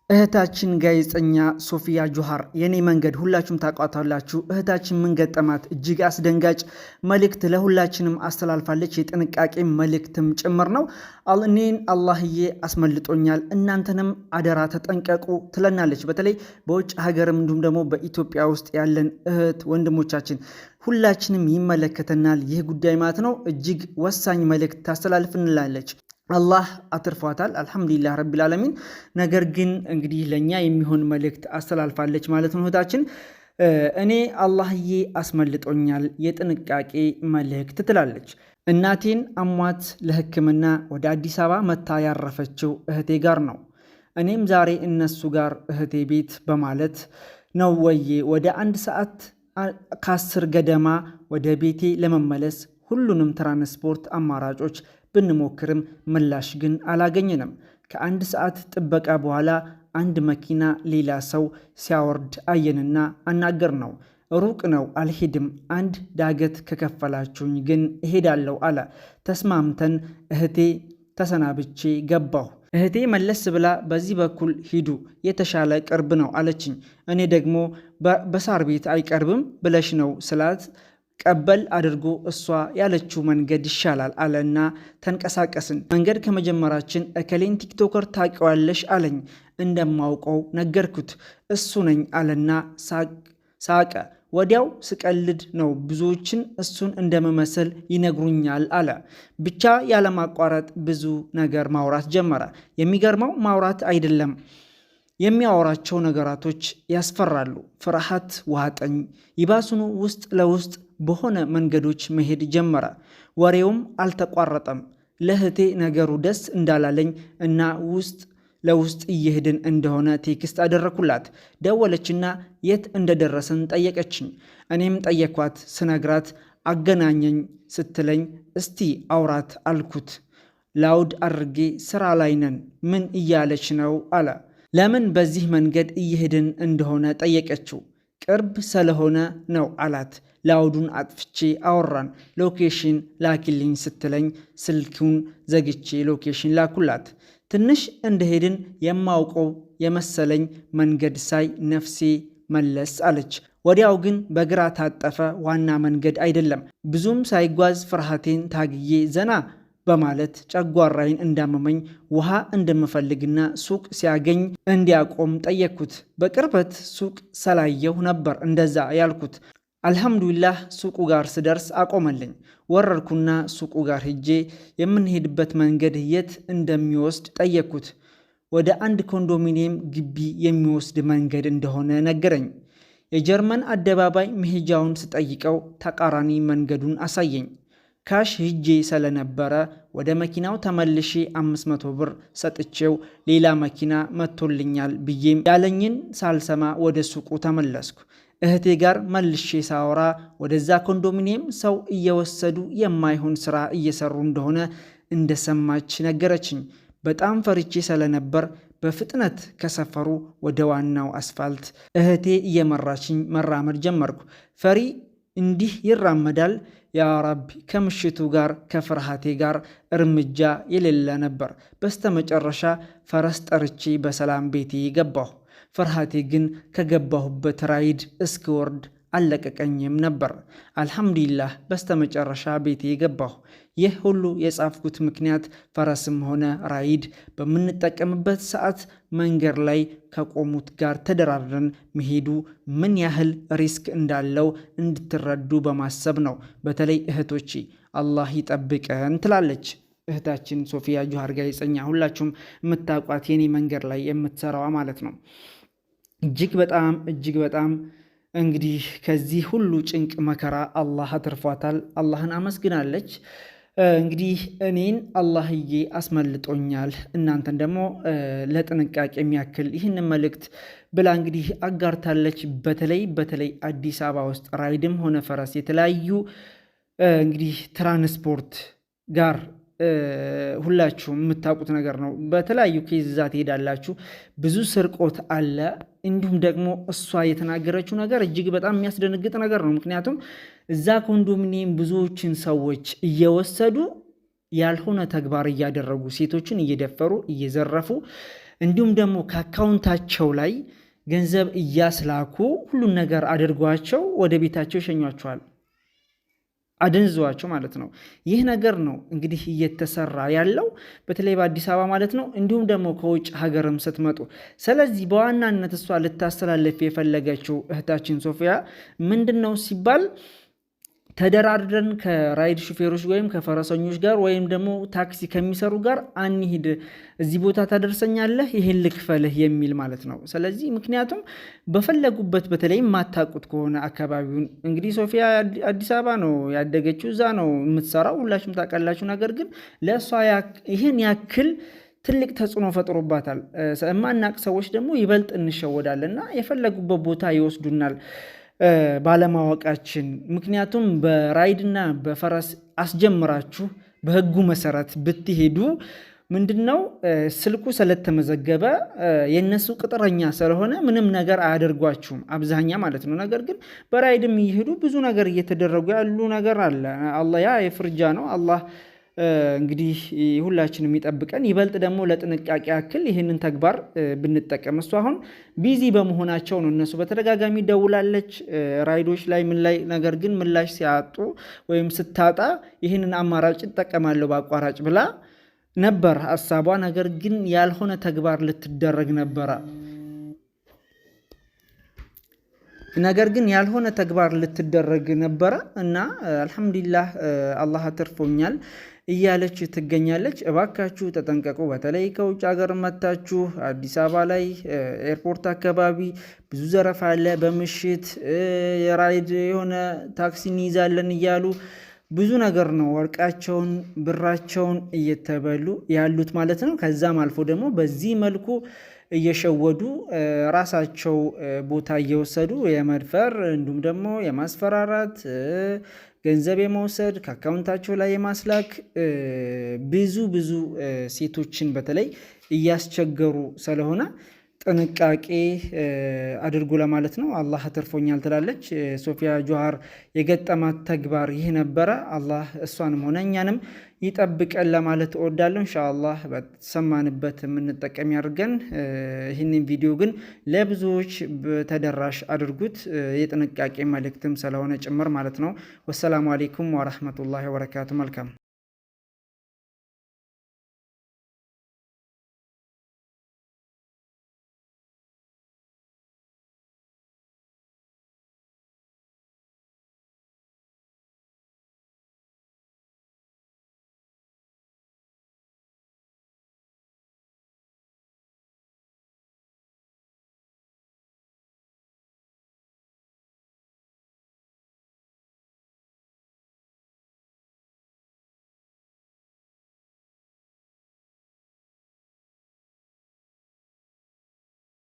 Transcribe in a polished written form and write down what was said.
እህታችን ጋዜጠኛ ሶፊያ ጆሃር የኔ መንገድ ሁላችሁም ታውቋታላችሁ። እህታችን ምን ገጠማት? እጅግ አስደንጋጭ መልእክት ለሁላችንም አስተላልፋለች። የጥንቃቄ መልእክትም ጭምር ነው። እኔን አላህዬ አስመልጦኛል፣ እናንተንም አደራ ተጠንቀቁ ትለናለች። በተለይ በውጭ ሀገርም እንዲሁም ደግሞ በኢትዮጵያ ውስጥ ያለን እህት ወንድሞቻችን ሁላችንም ይመለከተናል ይህ ጉዳይ ማለት ነው። እጅግ ወሳኝ መልእክት ታስተላልፍንላለች። አላህ አትርፏታል። الحمد لله رب العالمين። ነገር ግን እንግዲህ ለእኛ የሚሆን መልእክት አስተላልፋለች ማለት ነው እህታችን። እኔ አላህዬ አስመልጦኛል የጥንቃቄ መልእክት ትላለች። እናቴን አሟት ለሕክምና ወደ አዲስ አበባ መታ ያረፈችው እህቴ ጋር ነው። እኔም ዛሬ እነሱ ጋር እህቴ ቤት በማለት ነው ወዬ ወደ 1 ሰዓት ከ10 ገደማ ወደ ቤቴ ለመመለስ ሁሉንም ትራንስፖርት አማራጮች ብንሞክርም ምላሽ ግን አላገኘንም። ከአንድ ሰዓት ጥበቃ በኋላ አንድ መኪና ሌላ ሰው ሲያወርድ አየንና አናገርነው። ሩቅ ነው አልሄድም፣ አንድ ዳገት ከከፈላችሁኝ ግን እሄዳለሁ አለ። ተስማምተን እህቴ ተሰናብቼ ገባሁ። እህቴ መለስ ብላ በዚህ በኩል ሂዱ የተሻለ ቅርብ ነው አለችኝ። እኔ ደግሞ በሳር ቤት አይቀርብም ብለሽ ነው ስላት ቀበል አድርጎ እሷ ያለችው መንገድ ይሻላል አለና ተንቀሳቀስን። መንገድ ከመጀመራችን እከሌን TikToker ታውቂዋለሽ አለኝ። እንደማውቀው ነገርኩት። እሱ ነኝ አለና ሳቀ። ወዲያው ስቀልድ ነው ብዙዎችን እሱን እንደምመስል ይነግሩኛል አለ። ብቻ ያለማቋረጥ ብዙ ነገር ማውራት ጀመረ። የሚገርመው ማውራት አይደለም የሚያወራቸው ነገራቶች ያስፈራሉ። ፍርሃት ዋጠኝ። ይባሱኑ ውስጥ ለውስጥ በሆነ መንገዶች መሄድ ጀመረ። ወሬውም አልተቋረጠም። ለእህቴ ነገሩ ደስ እንዳላለኝ እና ውስጥ ለውስጥ እየሄድን እንደሆነ text አደረኩላት። ደወለችና የት እንደደረስን ጠየቀችኝ። እኔም ጠየኳት። ስነግራት አገናኘኝ ስትለኝ እስቲ አውራት አልኩት። Loud አድርጌ ስራ ላይ ነን፣ ምን እያለች ነው አለ። ለምን በዚህ መንገድ እየሄድን እንደሆነ ጠየቀችው። ቅርብ ስለሆነ ነው አላት። Loud ኡን አጥፍቼ አወራን። Location ላኪልኝ ስትለኝ ስልኩን ዘግቼ location ላኩላት። ትንሽ እንደሄድን የማውቀው የመሰለኝ መንገድ ሳይ ነፍሴ መለስ አለች። ወዲያው ግን በግራ ታጠፈ። ዋና መንገድ አይደለም። ብዙም ሳይጓዝ ፍርሃቴን ታግዬ ዘና በማለት ጨጓራዬን እንዳመመኝ ውሃ እንደምፈልግና ሱቅ ሲያገኝ እንዲያቆም ጠየቅኩት። በቅርበት ሱቅ ስላየሁ ነበር እንደዛ ያልኩት። አልሐምዱሊላህ ሱቁ ጋር ስደርስ አቆመልኝ። ወረድኩና ሱቁ ጋር ሄጄ የምንሄድበት መንገድ የት እንደሚወስድ ጠየቅኩት። ወደ አንድ ኮንዶሚኒየም ግቢ የሚወስድ መንገድ እንደሆነ ነገረኝ። የጀርመን አደባባይ መሄጃውን ስጠይቀው ተቃራኒ መንገዱን አሳየኝ። Cash ይዤ ስለነበረ ወደ መኪናው ተመልሼ 500 ብር ሰጥቼው ሌላ መኪና መጥቶልኛል ብዬም ያለኝን ሳልሰማ ወደ ሱቁ ተመለስኩ። እህቴ ጋር መልሼ ሳወራ ወደዛ ኮንዶሚኒየም ሰው እየወሰዱ የማይሆን ስራ እየሰሩ እንደሆነ እንደሰማች ነገረችኝ። በጣም ፈርቼ ስለነበር በፍጥነት ከሰፈሩ ወደ ዋናው አስፋልት እህቴ እየመራችኝ መራመድ ጀመርኩ። ፈሪ እንዲህ ይራመዳል? ያ ረቢ፣ ከምሽቱ ጋር ከፍርሃቴ ጋር እርምጃ የሌለ ነበር። በስተመጨረሻ ፈረስ ጠርቼ በሰላም ቤቴ ገባሁ። ፍርሃቴ ግን ከገባሁበት ራይድ እስክወርድ አለቀቀኝም ነበር። አልሐምዱሊላህ በስተመጨረሻ ቤቴ ገባሁ። ይህ ሁሉ የጻፍኩት ምክንያት ፈረስም ሆነ ራይድ በምንጠቀምበት ሰዓት መንገድ ላይ ከቆሙት ጋር ተደራድረን መሄዱ ምን ያህል risk እንዳለው እንድትረዱ በማሰብ ነው። በተለይ እህቶቼ አላህ ይጠብቀን ትላለች እህታችን ሶፊያ ጁሃር ጋዜጠኛ፣ ሁላችሁም የምታውቋት የኔ መንገድ ላይ የምትሰራዋ ማለት ነው። እጅግ በጣም እጅግ በጣም እንግዲህ ከዚህ ሁሉ ጭንቅ መከራ አላህ አትርፏታል። አላህን አመስግናለች። እንግዲህ እኔን አላህዬ አስመልጦኛል፣ እናንተን ደግሞ ለጥንቃቄ የሚያክል ይህንን መልእክት ብላ እንግዲህ አጋርታለች። በተለይ በተለይ አዲስ አበባ ውስጥ ራይድም ሆነ ፈረስ የተለያዩ እንግዲህ ትራንስፖርት ጋር ሁላችሁም የምታውቁት ነገር ነው። በተለያዩ case እዛ ትሄዳላችሁ፣ ብዙ ስርቆት አለ። እንዲሁም ደግሞ እሷ የተናገረችው ነገር እጅግ በጣም የሚያስደነግጥ ነገር ነው። ምክንያቱም እዛ ኮንዶሚኒየም ብዙዎችን ሰዎች እየወሰዱ ያልሆነ ተግባር እያደረጉ ሴቶችን እየደፈሩ እየዘረፉ እንዲሁም ደግሞ ከአካውንታቸው ላይ ገንዘብ እያስላኩ ሁሉን ነገር አድርጓቸው ወደ ቤታቸው ይሸኟቸዋል። አደንዝዟቸው ማለት ነው። ይህ ነገር ነው እንግዲህ እየተሰራ ያለው በተለይ በአዲስ አበባ ማለት ነው። እንዲሁም ደግሞ ከውጭ ሀገርም ስትመጡ። ስለዚህ በዋናነት እሷ ልታስተላልፍ የፈለገችው እህታችን ሶፊያ ምንድን ነው ሲባል ተደራድረን ከራይድ ሹፌሮች ወይም ከፈረሰኞች ጋር ወይም ደግሞ ታክሲ ከሚሰሩ ጋር አንሂድ፣ እዚህ ቦታ ታደርሰኛለህ፣ ይህን ልክፈልህ የሚል ማለት ነው። ስለዚህ ምክንያቱም በፈለጉበት በተለይ የማታውቁት ከሆነ አካባቢውን እንግዲህ ሶፊያ አዲስ አበባ ነው ያደገችው፣ እዛ ነው የምትሰራው፣ ሁላችሁም ታውቃላችሁ። ነገር ግን ለእሷ ይህን ያክል ትልቅ ተጽዕኖ ፈጥሮባታል። የማናቅ ሰዎች ደግሞ ይበልጥ እንሸወዳለን እና የፈለጉበት ቦታ ይወስዱናል። ባለማወቃችን። ምክንያቱም በራይድና በፈረስ አስጀምራችሁ በህጉ መሰረት ብትሄዱ ምንድነው ስልኩ ስለተመዘገበ የእነሱ ቅጥረኛ ስለሆነ ምንም ነገር አያደርጓችሁም፣ አብዛኛ ማለት ነው። ነገር ግን በራይድም እየሄዱ ብዙ ነገር እየተደረጉ ያሉ ነገር አለ። አላህ ያ የፍርጃ ነው። አላህ እንግዲህ ሁላችንም ይጠብቀን። ይበልጥ ደግሞ ለጥንቃቄ ያክል ይህንን ተግባር ብንጠቀም። እሱ አሁን busy በመሆናቸው ነው። እነሱ በተደጋጋሚ ደውላለች ራይዶች ላይ ምን ላይ፣ ነገር ግን ምላሽ ሲያጡ ወይም ስታጣ ይህንን አማራጭ እጠቀማለሁ በአቋራጭ ብላ ነበር ሀሳቧ። ነገር ግን ያልሆነ ተግባር ልትደረግ ነበረ። ነገር ግን ያልሆነ ተግባር ልትደረግ ነበረ እና አልሐምዱሊላህ አላህ አትርፎኛል እያለች ትገኛለች። እባካችሁ ተጠንቀቁ። በተለይ ከውጭ ሀገር መታችሁ አዲስ አበባ ላይ ኤርፖርት አካባቢ ብዙ ዘረፋ አለ። በምሽት የራይድ የሆነ ታክሲ እንይዛለን እያሉ ብዙ ነገር ነው ወርቃቸውን ብራቸውን እየተበሉ ያሉት ማለት ነው። ከዛም አልፎ ደግሞ በዚህ መልኩ እየሸወዱ ራሳቸው ቦታ እየወሰዱ የመድፈር እንዲሁም ደግሞ የማስፈራራት ገንዘብ የመውሰድ ከአካውንታቸው ላይ የማስላክ ብዙ ብዙ ሴቶችን በተለይ እያስቸገሩ ስለሆነ ጥንቃቄ አድርጉ ለማለት ነው። አላህ አትርፎኛል ትላለች ሶፊያ ጆሃር። የገጠማት ተግባር ይህ ነበረ። አላህ እሷንም ሆነ እኛንም ይጠብቀን ለማለት እወዳለሁ። ኢንሻአላህ በሰማንበት የምንጠቀም ያድርገን። ይህንን ቪዲዮ ግን ለብዙዎች ተደራሽ አድርጉት፣ የጥንቃቄ መልእክትም ስለሆነ ጭምር ማለት ነው። ወሰላሙ አሌይኩም ወረህመቱላሂ ወበረካቱ። መልካም